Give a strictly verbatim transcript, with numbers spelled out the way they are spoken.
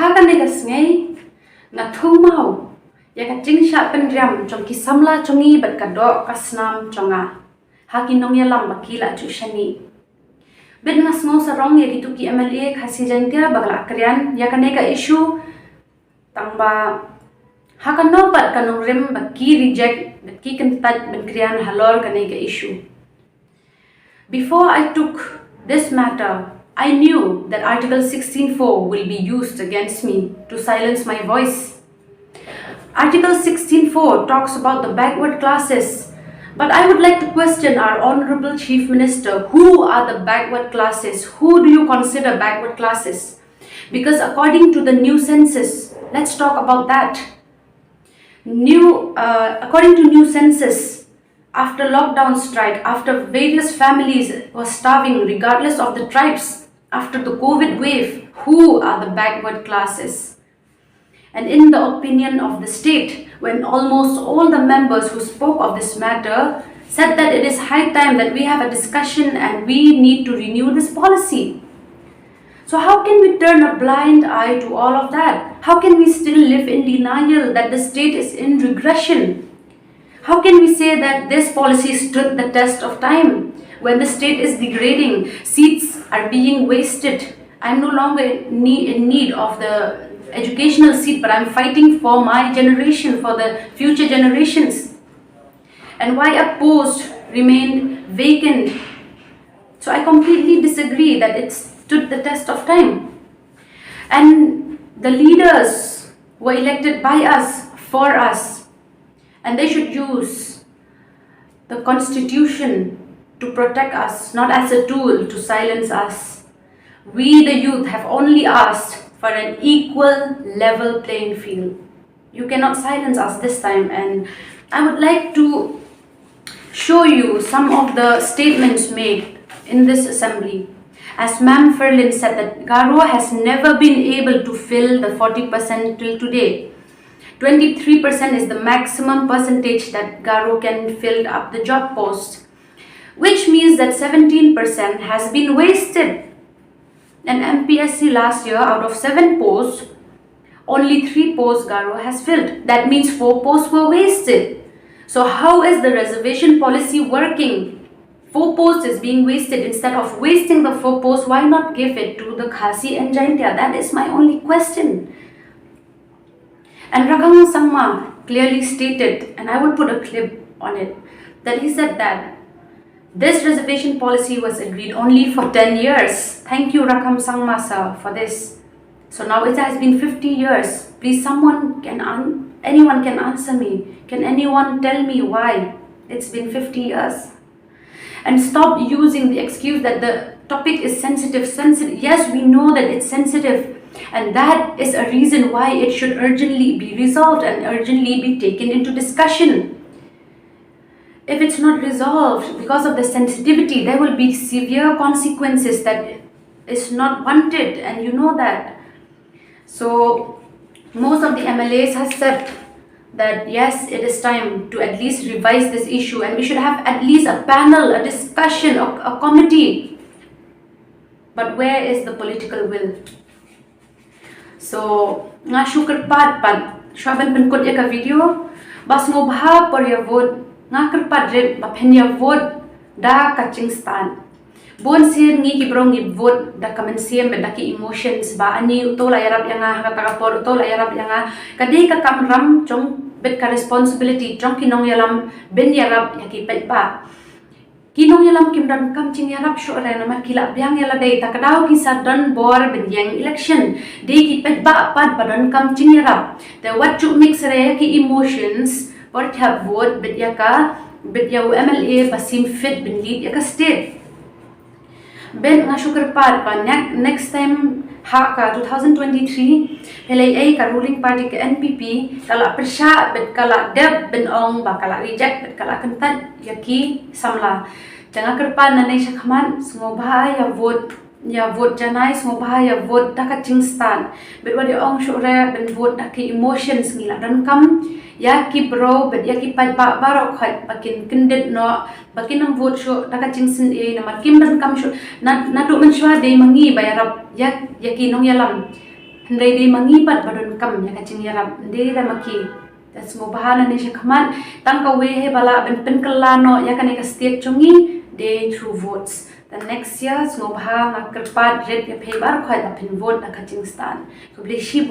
Ha kane ka sngi nga thung mau ïa ka jingshah pynriam jong ki samla jong ngi bad ka doh ka snam jong nga ha ki nongïalam ba ki la ju shaniah. Bad nga sngew sarong ïa kitu ki M L A Khasi Jaiñtia ba ka la kren ïa kane ka issue, tang ba ha ka nongbat ka nongrim ba ki reject bad ki kyntait ban kren halor kane ka issue. Before I took this matter, I knew that Article sixteen four will be used against me to silence my voice. Article sixteen four talks about the backward classes, but I would like to question our Honorable Chief Minister, who are the backward classes? Who do you consider backward classes? Because according to the new census, let's talk about that. New, uh, according to new census, after lockdown strike, after various families were starving regardless of the tribes, after the COVID wave, who are the backward classes? And in the opinion of the state, when almost all the members who spoke of this matter said that it is high time that we have a discussion and we need to renew this policy. So how can we turn a blind eye to all of that? How can we still live in denial that the state is in regression? How can we say that this policy stood the test of time when the state is degrading, seats are being wasted? I'm no longer in need, in need of the educational seat, but I'm fighting for my generation, for the future generations. And why a post remained vacant? So I completely disagree that it stood the test of time. And the leaders were elected by us, for us, and they should use the constitution to protect us, not as a tool to silence us. We, the youth, have only asked for an equal, level playing field. You cannot silence us this time, and I would like to show you some of the statements made in this assembly. As Ma'am Ferlin said, that Garo has never been able to fill the forty percent till today. Twenty-three percent is the maximum percentage that Garo can fill up the job post, which means that seventeen percent has been wasted. And M P S C last year, out of seven posts, only three posts Garo has filled. That means four posts were wasted. So how is the reservation policy working? Four posts is being wasted. Instead of wasting the four posts, why not give it to the Khasi and Jaintia? That is my only question. And Rakkhangsangma clearly stated, and I will put a clip on it, that he said that this reservation policy was agreed only for ten years. Thank you, Rakkhangsangma sir, for this. So now it has been fifty years. Please, someone can, an- anyone can answer me. Can anyone tell me why it's been fifty years? And stop using the excuse that the topic is sensitive. Sensitive. Yes, we know that it's sensitive. And that is a reason why it should urgently be resolved and urgently be taken into discussion. If it's not resolved because of the sensitivity, there will be severe consequences that is not wanted, and you know that. So, most of the M L As have said that yes, it is time to at least revise this issue, and we should have at least a panel, a discussion, a, a committee. But where is the political will? So, nga shu kyrpad pat, shuwa ban pynkut ïa ka video, ba sngewbha por ïa vote, nga kyrpad rit ba phin ïa vote da ka jingstad. Bun sien ngi ki briew ngi vote da ka mynsiem bad da ki emotions, ba ani uto la ïarap ïa nga ha kata ka por, uto la ïarap ïa nga. Ka dei ka kamram jong bad ka responsibility jong ki nongïalam ban ïarap ïa ki paidbah. Ki nongïalam kim donkam jingïarap shuh re namar ki la biang ïa lade, ta ka daw ki sa don bor ban ïeng election. Dei ki paidbah pat ba donkam jingïarap. Te wat ju mix re ki emotions por ka vote bad ïa ka, bad ïa u M L A ba sim fit ban lead ïa ka state. Bad nga shu kyrpad ba ne- next time ha ka two thousand twenty-three, phi la ïohi ka ruling party ka N P P ka la pyrshah bad ka la dep ban ong ba ka la reject bad ka la kyntait ïa ki samla. Te nga kyrpad nangne shakhmat, sngewbha ïa vote, ïa vote janai, sngewbha ïa vote da ka jingstad. Bad wat ïa ong shuh re ban vote da ki emotions, ngi la donkam ïa ki briew bad ïa ki paidbah baroh khoit ba kin kyndit noh, ba kin ym vote shuh da ka jingsngewsih, namar kim donkam shuh. Na, naduh mynshuwa dei ma ngi ba ïarap ïa, ïa ki nongïalam. Hynrei dei ma ngi pat ba donkam ïa ka jingïarap, ym dei da ma ki. Te sngewbha nangne sha khmat, tang kawei hi ba lah ban pynkylla noh ïa kane ka state jong ngi, dei through votes. Te next year sngewbha nga kyrpad rit ïa phi baroh khoit ba phin vote da ka jingstad. Khublei shibun.